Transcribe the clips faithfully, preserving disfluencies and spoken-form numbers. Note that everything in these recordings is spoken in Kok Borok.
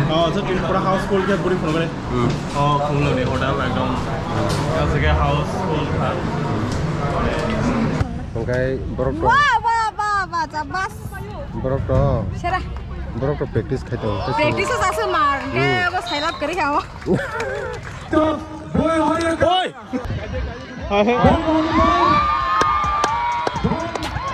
Oh, so pura house full khe buri phone kare. Hmm. Oh, full ni hotel ekdom. Asike house full kha. Hwnkhe borok to. Wah, wah, wah, wah, jabas. Borok to. Sera. Borok to practice khai tongo. Practice o jasu mar. Hmm. Ke bo sailap kari kha o. Oi.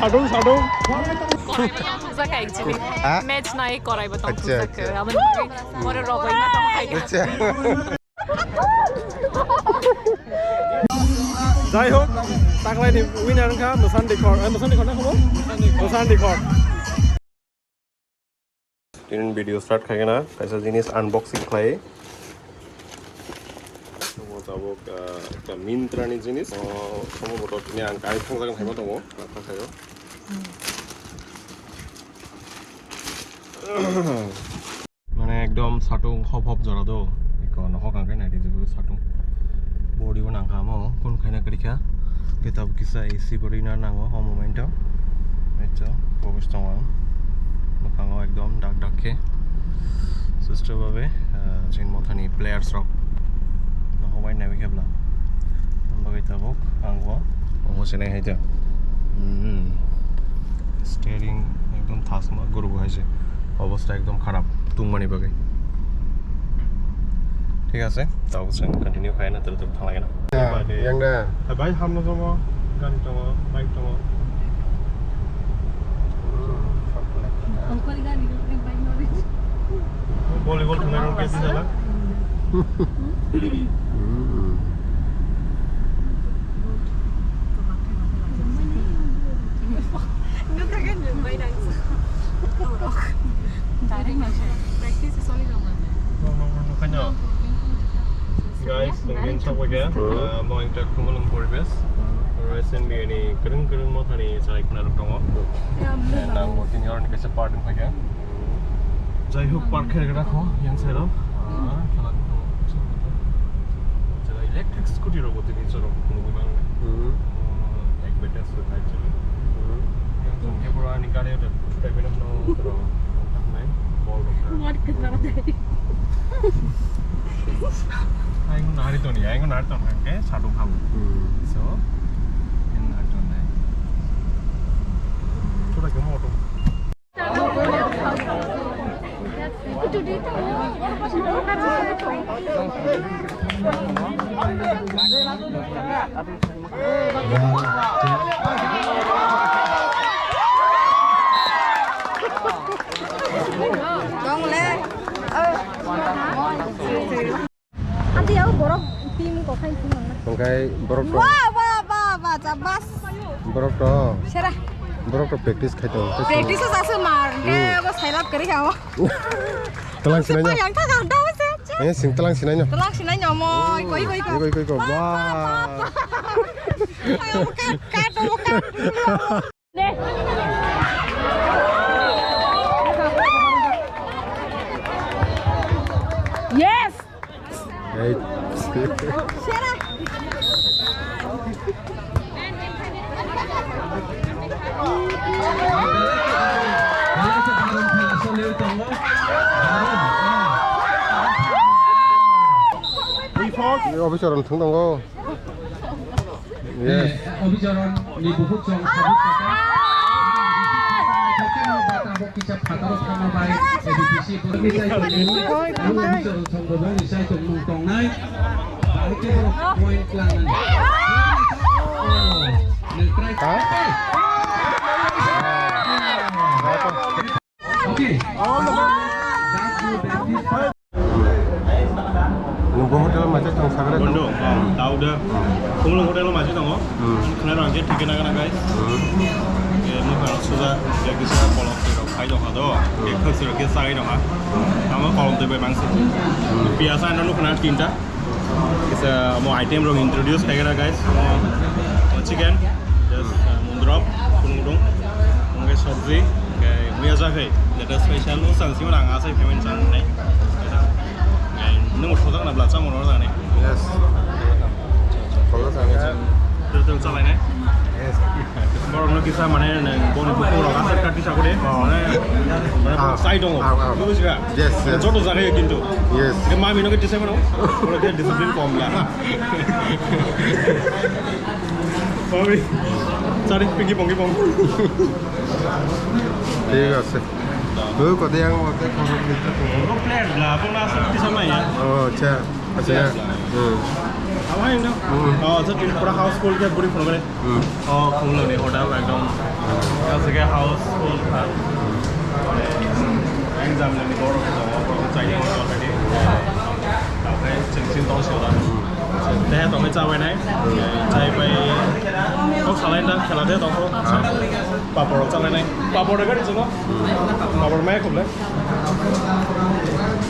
Sadung, sadung. Thukjak kha actually. Ha? Match nai korai bo tong. Acha, thukjak kha. Acha. Aboni bagwi more rogwi ma tong khai. Acha. Jai hok, taklai ni winner wngkha Mwsandi Khor. Eh, Mwsandi Khor na kabo? Mwsandi Khor. Tini video start khai na, kaisa jinis unboxing khlai. Omo tabuk, ah, ekta Myntra ni jinis. Oh, sombhoboto tini ang kai thangjak hai ma tongo, lapha khaio. Mane ekdom satung hop hop jora do. Iko nohok ang khe naidi jebui satung. Body bo nangkha mo, kun khaina kwrwi kha. Kitab kisa A C bo rina nango o moment o. Echo, bobis tongo ang. Mwkhango ekdom dak dak khe. Susto babe, ah, chini mothani players rok. Nohok bai naiwi khe bla. Ang bagwi tabuk, ang bo. Omo se nai hai ta. Hmm. Steering ekdom thasma guru hai se. Obostha ekdom kharap tungmani bagwi. Thik ase, tabuk chwng continue khai na, tere tere thanglai na. Ya, yang da. Hai bai, hamno tongo, gari tongo, bike tongo. Volleyball thunai rok kesi jala. Hmm. Guys, tongkhe sabaikhe, hmm, ah, mo engta khumulwng poribesh. Recently ani kwrwng kwrwng mothani chai khna rok tongo. Nang bo tini oroni kaisa part wngkha khe. Jai hok, park khe rwgwi rakho yang side o. Ah, khela khe tongo. Jera electric scooty rok bo tini chwrok nugwi mano. Hmm. Oh, ek battery se khai chwrwi. Hmm. Yang song khe boro ani gari o thai bino no boro thangnai bol rok. What could not they? Ai ngun nari toni, ai ngun nari toni ke sadu khamu. Hmm. So, yang nari toni. Thora ke mo auto. Adi au borok team ko khai phunukna. Hwnkhe borok to. Wah, wah, wah, wah, jabas. Borok to. Sera. Borok to practice khai tongo. Practice o jasu mar. Hmm. Ke bo sailap kari kha o. Tlang sinai no. Yang thang thang daw se. Eh, sing tlang sinai no. Tlang sinai no mo. Koi, koi, koi. Koi, koi, koi. Wah, wah, wah. Wah. Ayo, kat, kat, oh, kat. Yes! Hey. Officer on thung tongo. Yes. Obicharon ni bukhuk chwng sabuk kota. Tabuk kisa phataro thangma bai A D C borok ni chai tongmung. Obicharon song bobong ni chai tongmung tongnai. Bahai khe borok point klangnani. Nwng try. Ha? Okay. Nwng bo hotel o maisa chwng sagra. Bondo, oh, tao da. Khumulwng hotel o maisa tongo. Hmm. Khna rang je thike na gana, guys. Hmm. Ke mo khna suja, je kisa kolom twi rok khai dong ha do. Ke khasi rok ke sagai dong ha. Tamo kolom twi bai mangsi. Hmm. Piyasa ano khna tinta. Kisa mo item rok introduce khai gra, guys. Mo, mo chicken, just, uh, mundrop, kunung dung. Mo ke sabji, ke muya ja khai. Jeta special no sang sima rang asai payment sang nai. Nung thojak na bla chamo no nai. Yes. Thojak sang ya. Tel tel chalai nai. Yes. Borok no kisa mane nang boni buku rok asai kati sakode. Oh. Mane Mane, ah, chai tongo. Ah, ah. Bujiba? Yes, yes. Joto jaga yo kintu. Yes. Mami no khe tisai mano. Oro khe discipline kom la. Sorry. Sorry, piki pongi pong. ঠিক আছে। Tuh kode yang waktu kalau gitu. Oro player la, pon asa tisai maya. Oh, acha. Acha. Hmm. Apa ini? Hmm. Oh, so ini pura household ke buri phone kare. Hmm. Oh, cool ni hotel ekdom. Asike household kha. Exam ni bor ko chai ko already. Takai chengsin tong sila. Teh tong chawai nai. Chai pai. Kok salai dan khela de tong ko. Ah. Papor chawai nai. Papor de gari chungo. Papor mai khuble.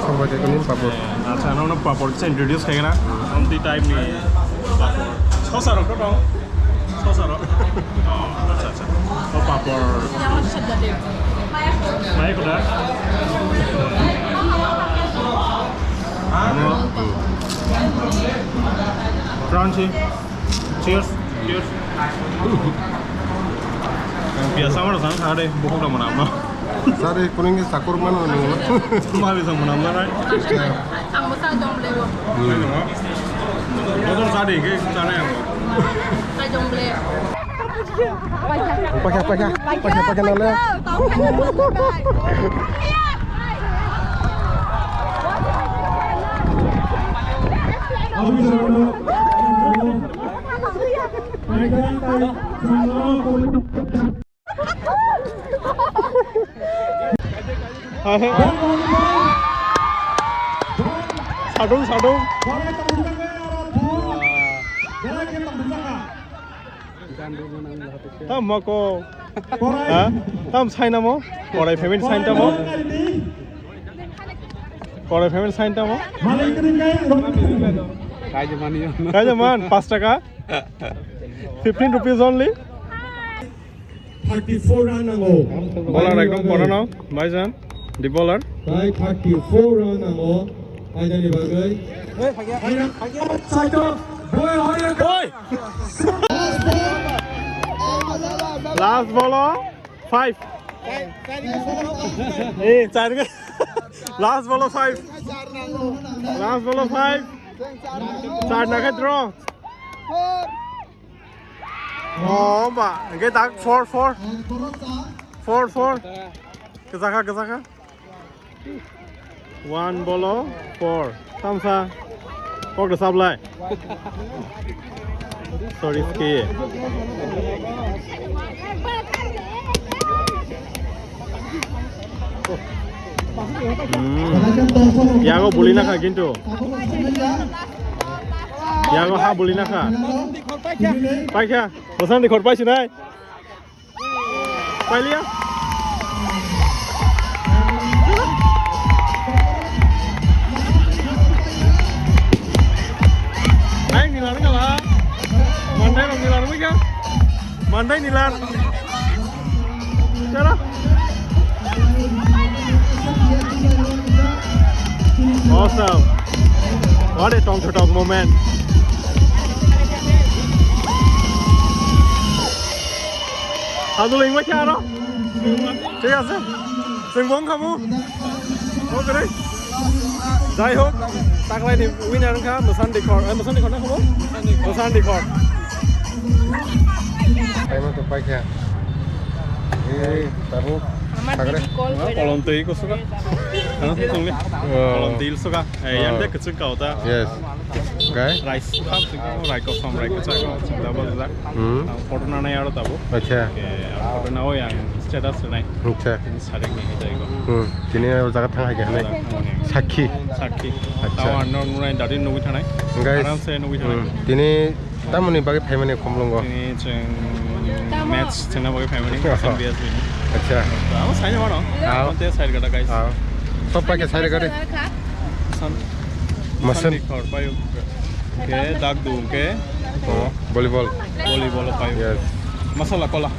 Songbai tei kuni papor. Acha, nono papor se introduce khaigana. Amtwi type ni papor. Sosa rok to dong. Sosa rok. Oh, acha, acha. O papor. Mai kuda. Ano. Crunchy. Cheers. Cheers. Biasa mana sana ada buku nama nama. Sari kuning sakur mana nih? Mari sama nama kan? Ang basa jom lewo. Motor sari ke sana yang. Sa jom le. Pakai pakai pakai pakai nolai. Sadung, sadung. Tam mako. Ha? Tam sainamo? Korai payment sain tamo? Korai payment sain tamo? Kaija man, paanch taka. Fifteen rupees only. Thirty-four run nango. Bowler ekdom pora nw, bhaijan. The bowler. Tei thirty-four run nango. Paidani bagwi. Oi! Last ball o five. Eh, char ke. Last ball o five. Last ball o five. Char na khe draw. Oh, ba, hingke tak four, four. Four, four. Kwchakha, kwchakha. One bolo four. Tamsa. Kok da sablai. Sorry, ski. Hmm. Yago buli nakha kintu. Yago ha buli nakha. Paikha. Bosandi khor paisinai. Pailiya. Ai, nilar kala. Mandai rok nilar wika. Mandai nilar. Chalo. Awesome. What a tong to tong moment. Hadul ingma kya aro? Thik ase. Chwng bo wngkha mo. Okre. Jai hok, taklai ni winner wngkha Mwsandi Khor. Eh, Mwsandi Khor na kho? Mwsandi Khor. Paima to paikha. Ei, tabuk. Sagre. Kolom twi kusuka. Ano songni. Oh. Kolom twi suka. Eh, yang de kuchuk kau ta. Yes. Gai? Rice kham sing ko, rai kosom, rai kwchak ko, sing double jak. Hmm. Ang photo na nai aro tabuk. Acha. Ke, ang photo na oi ang status nai. Acha. Tini sarik ni hijai ko. Hmm. Tini o jaga thang hai ke hanai. Sakhi. Sakhi. Acha. Tawa no nunai dadi nugui thanai. Guys. Aram se nugui thanai. Hmm. Tini tamoni bagwi phaimani khomlongo. Tini chwng match chwngna bagwi phaimani. Acha. Amo saino mano. Aw. Ante side gada, guys. Aw. Sok paikha side gada. San. Masan. Masan di khor payo. Ke dak du ke. Oh, volleyball. Volleyball payo. Yes. Masala kola.